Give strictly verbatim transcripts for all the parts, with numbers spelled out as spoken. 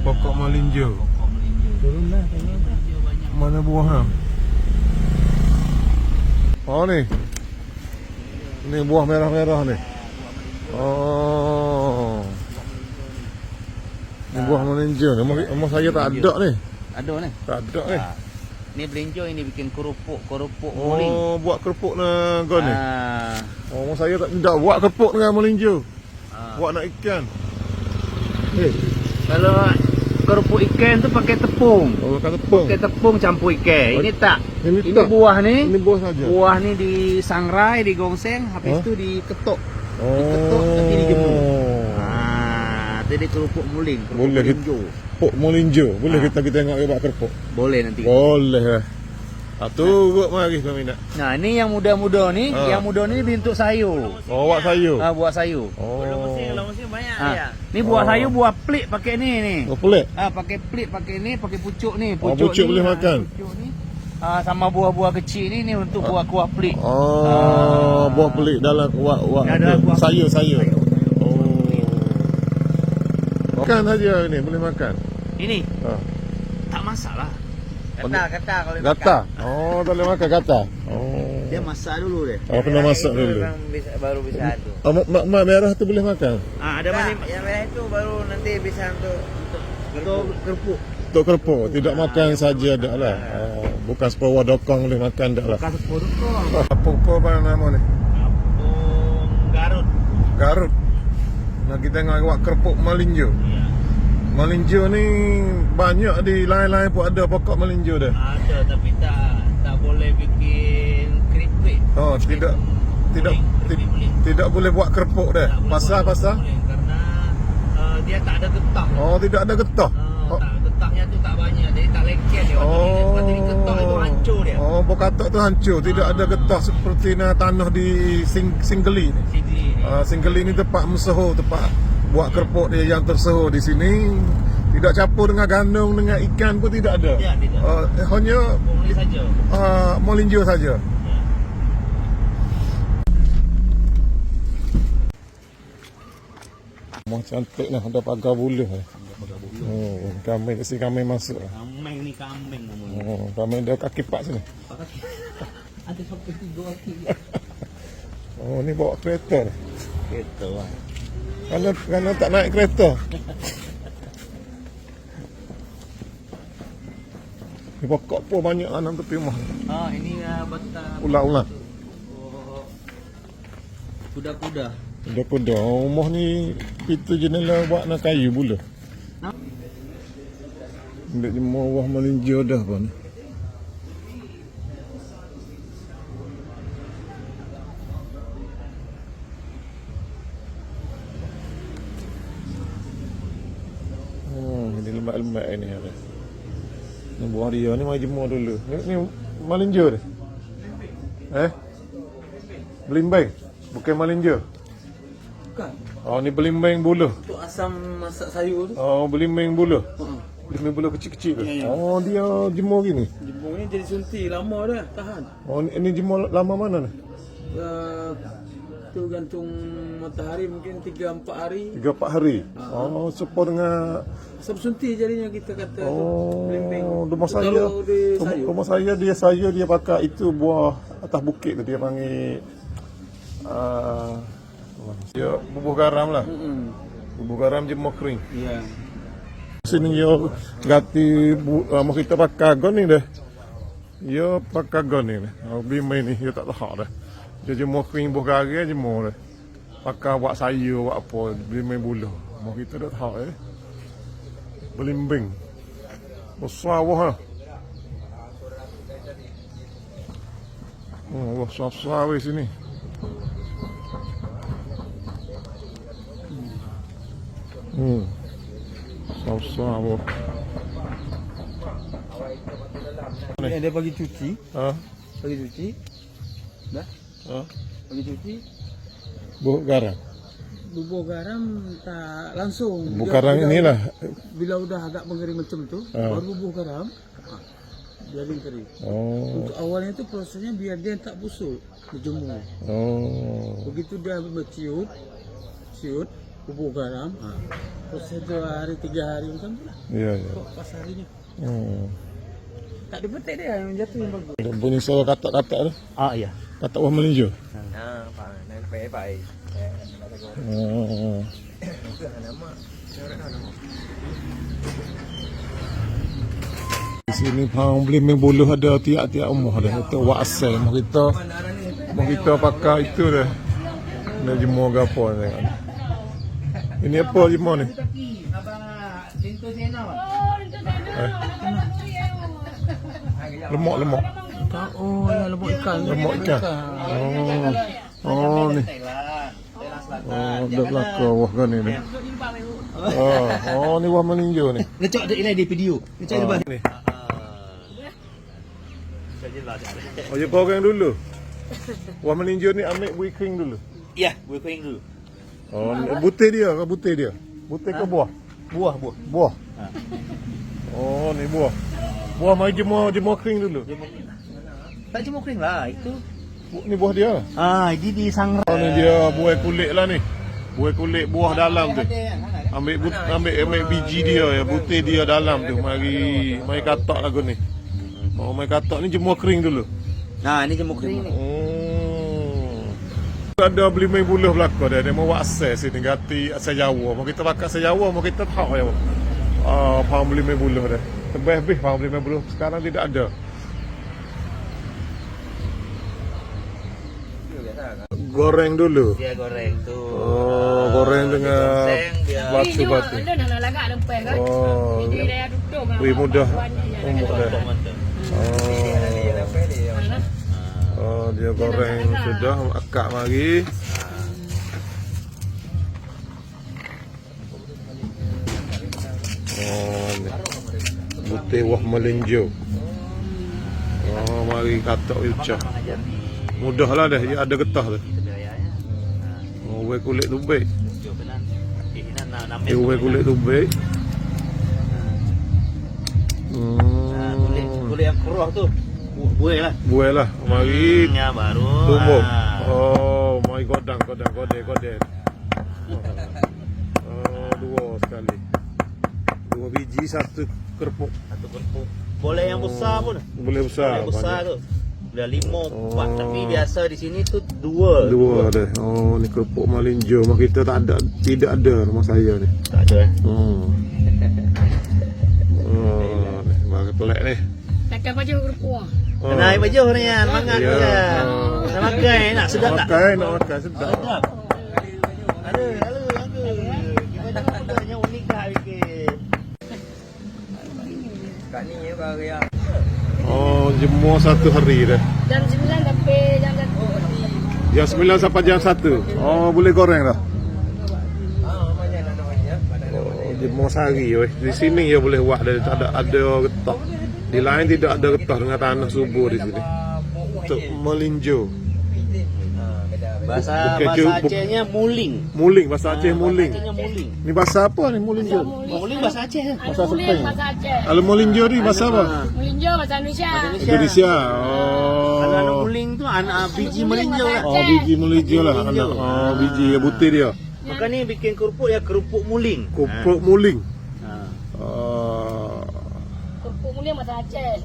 Pokok malinjo. Mana buah ha? Oh ni. Ni buah merah-merah ni. Oh. Ni buah malinjo ni. Rumah, rumah saya tak ada ni. Ada ni. Tak ada ni. Ha. Ni belinjo, ini bikin kerupuk, kerupuk muling. Oh, buat kerupuk na go ni. Ah. Oh, saya tak, tak buat kerupuk dengan malinjo. Ah. Buat nak ikan. Eh. Kalau kerupuk ikan tu pakai tepung. Oh, pakai tepung. Pakai tepung campur ikan. Oh, ini tak. Ini tak. Buah ni. Ini buah saja. Buah ni disangrai, digongseng, habis tu diketok. Oh. Diketok, nanti dijemur. Ah, jadi kerupuk muling, kerupuk malinjo. Pok malinjo. Boleh kita, kita tengok buat kerupuk. Boleh nanti. Boleh eh. Ah, tu gok mari kami nak. Nah, ni yang muda-muda ni, yang muda ni bentuk sayur. Oh, buat sayur. Ah, buat sayur. Oh. Kalau musim, kalau musim banyak ya. Ni buat sayur, buat pelik pakai ni ni. Oh, pelik. Ah, pakai pelik pakai ni, pakai pucuk ni. Oh, pucuk boleh makan. Pucuk ni. Ah, sama buah-buah kecil ni, ni untuk buah kuah pelik. Oh, buah pelik dalam wak, wak sayur, sayur. Oh. Makan saja ni, boleh makan. Ini? Ha. Tak masak lah. Gatal, gatal kalau dimakan. Gatal? Oh, tak boleh makan gatal. Oh. Dia masak dulu dia. Oh, kena masak dulu. Baru bisa tu. Oh, mak, mak, mak merah tu boleh makan? Ah, ada manis. Yang merah itu baru nanti bisa untuk, untuk kerupuk. Untuk kerupuk, tidak makan saja dah lah. Ah, bukan sepuluh dokong boleh makan dah lah. Bukan sepuluh dokong. Apa, apa nama ni? Kampung Garut. Garut. Nah, kita tengok awak kerupuk malinjo. Malinjo ni banyak di lain-lain pun ada pokok malinjo dah. Ada, tapi tak, tak boleh bikin keripik. Oh, tidak, tidak, tidak boleh buat kerupuk dah. Pasal, pasal? Karena, eh, dia tak ada getah. Oh, tidak ada getah. Ah, tak, getahnya tu tak banyak, jadi tak lengket dia. Oh. Jadi, jadi getah itu hancur dia. Oh, bokatok tu hancur, tidak ada getah seperti na tanah di Sing-, Singgeli ni. Singgeli ni. Ah, Singgeli ni tempat meusoho, tempat buat kerupuk dia yang tersoho di sini. Tidak campur dengan gandum, dengan ikan pun tidak ada. Ya, tidak. Ah, hanya malinjo saja. Ya. Rumah cantik lah, ada pagar buluh. Ada pagar buluh. Oh, kambing, si kambing masuk lah. Kambing ni kambing namanya. Oh, kambing dia kaki empat sini. Ada sampai tiga kaki. Oh, ni bawa kereta ni. Kereta lah. Kerana, kerana tak naik kereta. Ni pokok pun banyak tanam tepi rumah ni. Ah, ini, ah, batang. Ular-ular. Kuda-kuda. Kuda-kuda. Oh, rumah ni pintu jendela buat na kayu buluh. Dek jemur buah malinjo dah pun. Hmm, ini lemak-lemak ini ada. Ni buah dia ni mai jemur dulu. Ni, ni malinjo ni. Eh? Belimbing. Bukan malinjo. Bukan. Oh, ni belimbing buluh. Untuk asam masak sayur tu. Oh, belimbing buluh. Heeh. Belimbing buluh kecil-kecil tu. Ya, ya. Oh, dia jemur gini. Jemur ni jadi sunti lama dah tahan. Oh, ni, ni jemur lama mana ni? Eh, tergantung matahari, mungkin tiga empat hari. Tiga empat hari. Ha. Oh, serupa dengan asam sunti jadinya kita kata tu. Oh, belimbing. Rumah saya, kalau di rumah, sayur, rumah saya dia sayur dia pakai itu buah atas bukit tu dia panggil, ah, ya, bubuh garam lah. Mm-mm. Bubuh garam jemur kering. Ya. Sini yo gati bu, ah, mau kita pakai gon ni deh. Yo pakai gon ni deh. Oh, bimai ni yo tak tahu dah. Dia jemur kering buah garam jemur deh. Pakai wak sayur, wak apa, belimbing buluh. Mau kita dah tahu eh. Belimbing. Besar wah. Oh, wah, besar-besar weh sini. Hmm. Besar-besar wah. Ni ada bagi cuci. Ha? Bagi cuci. Dah. Ha? Bagi cuci. Bubuh garam. Bubuh garam tak langsung. Bubuh garam inilah. Bila udah agak mengering macam tu, ha, baru bubuh garam. Ha, biarin kering. Oh. Untuk awalnya tu prosesnya biar dia tak busuk, dijemur. Oh. Begitu dia menciut, ciut, Kubu garam. Ha. Proses dua hari, tiga hari macam tu lah. Ya, ya. Kok pas harinya. Hmm. Tak dipetik dia, yang jatuh yang bagus. Bunyi suara katak-katak tu. Ah, iya. Katak wah melinjo. Ha, pak, naik baik-baik. Hmm. Di sini pang beli mie buluh ada tiap-tiap rumah dah. Itu wak asai. Mau kita, mau kita pakai itu dah. Dah jemur gapo ni. Ini apa jemur ni? Eh. Lemak, lemak. Oh, ya, lemak ikan. Lemak ikan. Oh. Oh, ni. Oh, dah belaka wah kan ni. Oh, oh, ni wah melinjo ni. Ngecok dek ilai di video. Ngecok di bawah. Ni. Oh, ya goreng dulu. Wah melinjo ni ambil bui kering dulu. Ya, bui kering dulu. Oh, butir dia ke butir dia? Butir ke buah? Buah, buah. Buah. Ha. Oh, ni buah. Buah mai jemur, jemur kering dulu. Jemur kering. Tak jemur kering lah, itu. Bu-, ni buah dia. Ah, ini di sangra. Oh, ni dia buah kulit lah ni. Buah kulit buah dalam tu. Ambil but, ambil, ambil biji dia ya, butir dia dalam tu. Mari, mari katak lagu ni. Oh, mari katak ni jemur kering dulu. Nah, ini jemur kering ni. Oh. Ada beli mie buluh belaka dah. Dia mau wak asai sini ganti asai Jawa. Mau kita pakai asai Jawa, mau kita tak ya. Ah, pang beli mie buluh dah. Tebeh bih pang beli mie buluh. Sekarang tidak ada. Goreng dulu. Dia goreng tu. Oh, goreng dengan batu-batu. Ini dia, dia nak lagak lempeng kan? Oh. Ini dia duduk. Wih, mudah. Umur dah. Oh. Oh, dia goreng sudah, akak mari. Oh, ni. Butir wah melinjo. Oh, mari katok ucah. Mudah lah dah, ya ada getah tu. Oh, weh kulit tubek. Eh, weh kulit tubek. Hmm. Kulit, kulit yang keruh tu. Bu-, buai lah. Buai lah. Mari. Hmm, ya baru. Tumbuk. Ah. Oh, mari godang, godang, godeh, godeh. Oh, dua sekali. Dua biji, satu kerpuk. Satu kerpuk. Boleh yang besar pun. Boleh besar. Boleh besar banyak tu. Boleh lima, empat. Oh. Tapi biasa di sini tu dua. Dua deh. Oh, ni kerpuk melinjo. Mak kita tak ada, tidak ada rumah saya ni. Tak ada, eh? Hmm. Oh, ni, bagi pelek ni. Takkan baju rupa. Oh. Kena air baju ni, ya. Semangat ya. Nak makan, nak sedap tak? Makan, nak makan, sedap. Sedap. Ada, ada, ada. Gimana pun dah yang unik dah bikin. Kat ni ya, Bang, ya. Oh, jemur satu hari dah. Jam sembilan sampai jam satu. Jam sembilan sampai jam satu. Oh, boleh goreng dah. Oh, jemur sehari weh. Di sini ya boleh wah dari tak ada, ada getah. Di lain tidak ada getah dengan tanah subur di sini. Untuk melinjo. Bahasa, bukan bahasa cu-, bu-, Acehnya muling. Muling, bahasa Aceh muling. Ah, bahasa Acehnya muling. Ni bahasa apa ni muling tu? Muling bahasa Aceh. Bahasa Sepeng. Bahasa Aceh. Kalau melinjo ni bahasa apa? Melinjo bahasa Indonesia. Indonesia. Oh. Kalau anak muling tu anak biji melinjo lah. Oh, biji melinjo lah. Melinjo. Anak, oh, biji ya butir dia. Maka ni bikin kerupuk ya kerupuk muling. Kerupuk muling. Ha. Ah. Kerupuk muling bahasa Aceh.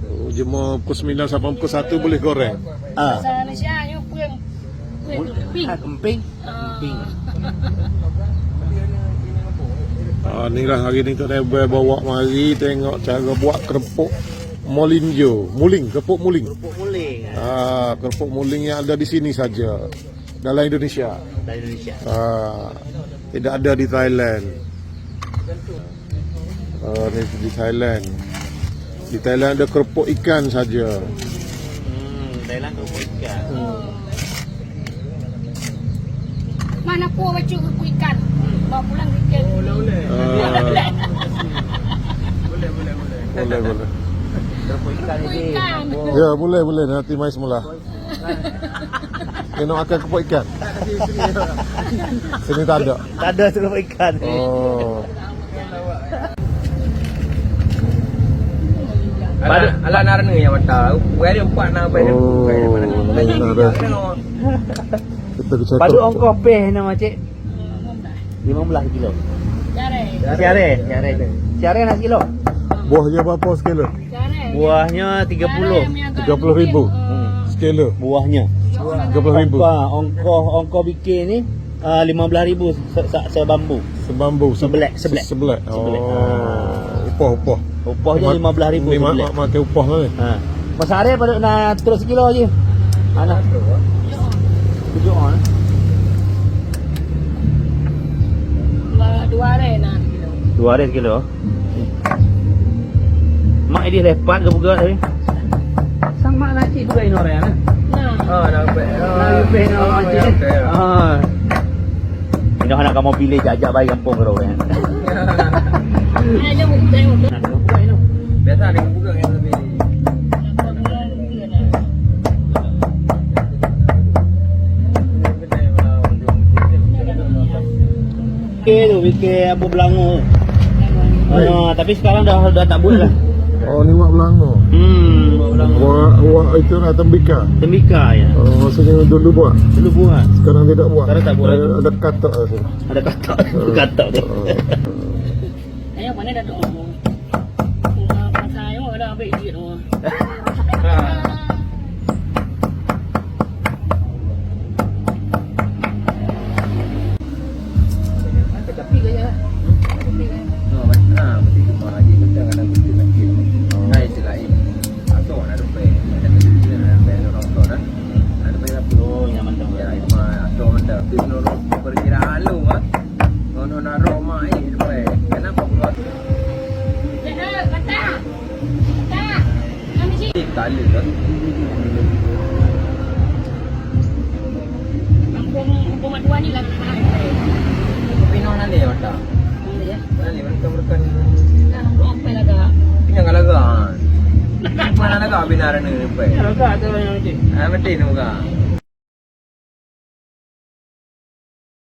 Oh, jemur pukul sembilan sampai pukul satu boleh goreng. Ah. Bahasa Malaysia nyo pun, pun emping. Ah, emping. Ah. Emping. Ah, ni lah hari ni Tok Nebel bawa mari tengok cara buat kerupuk molinjo. Muling, kerupuk muling. Kerupuk muling. Ah, kerupuk muling yang ada di sini saja. Dalam Indonesia. Dalam Indonesia. Ah, tidak ada di Thailand. Ah, ni di Thailand. Di Thailand ada kerupuk ikan saja. Hmm, Thailand kerupuk ikan. Hmm. Mana po baca kerupuk ikan? Bawa pulang bikin. Ah. Boleh, boleh, boleh. Boleh, boleh. Kerupuk ikan. Kerupuk ikan. Ya, boleh, boleh. Nanti mai semula. Kena makan kerupuk ikan. Sini tak ada. Tak ada kerupuk ikan. Oh. Alah, alah narni yang mata. Bukan dia empat nak apa dia. Oh, bukan dia mana. Ni ada. Kita Padum ongkoh péh nyoe, Cek? Lima belas kilo. Siaré, siaré. Siaré na sekilo? Buah nyoe berapa sekilo? Buahnya tiga puluh. Tiga puluh ribu. Hmm. Sekilo. Buahnya. Tiga puluh ribu. Ongkoh, ongkoh, ongkoh bikin ni, ah, lima belas ribu se-, se-, sebambu. Sebambu, se-, sebelah, sebelah. Sebelah. Sebelah. Oh, upah, upah. Upah je lima belas ribu sebelah. Mak, mak, makai upah lah ni. Ha. Masa hari pada na terus kilo je. Ana. Tujuh on. Dua, dua hari na kilo. Dua hari kilo. Mak idih lepat ke buka tadi? Sang mak nak cik buka inoran, eh? Nah. Ah, dah sampai. Ah, lebih nak cik. Ah. Inoe hana kamoe pilih jak-jak bayi gampông keudroe nyan. Biasa ada buka yang lebih. Oke tu, fikir apa belango. Ah, tapi sekarang dah, dah tak buat lah. Oh, ni buat belango. Hmm, buat belango. Wak, wak itu lah tembika. Tembika, ya. Oh, maksudnya dulu buat. Dulu buat. Sekarang tidak buat. Sekarang tak buat. Ada, ada katak lah tu. Ada katak. Katak tu. Ayah mana dah tu? Pasal ayah dah ambil duit tu. Kali kan. Kampung, kampung Madua ni lagi mahal. Tapi noh nanti ya mata. Nanti ya. Nanti mereka mereka ni. Nah, apa lagak? Tinggal lagak. Mana lagak bina rana ni pai? Lagak tu yang ni. Ah, mati tu kan.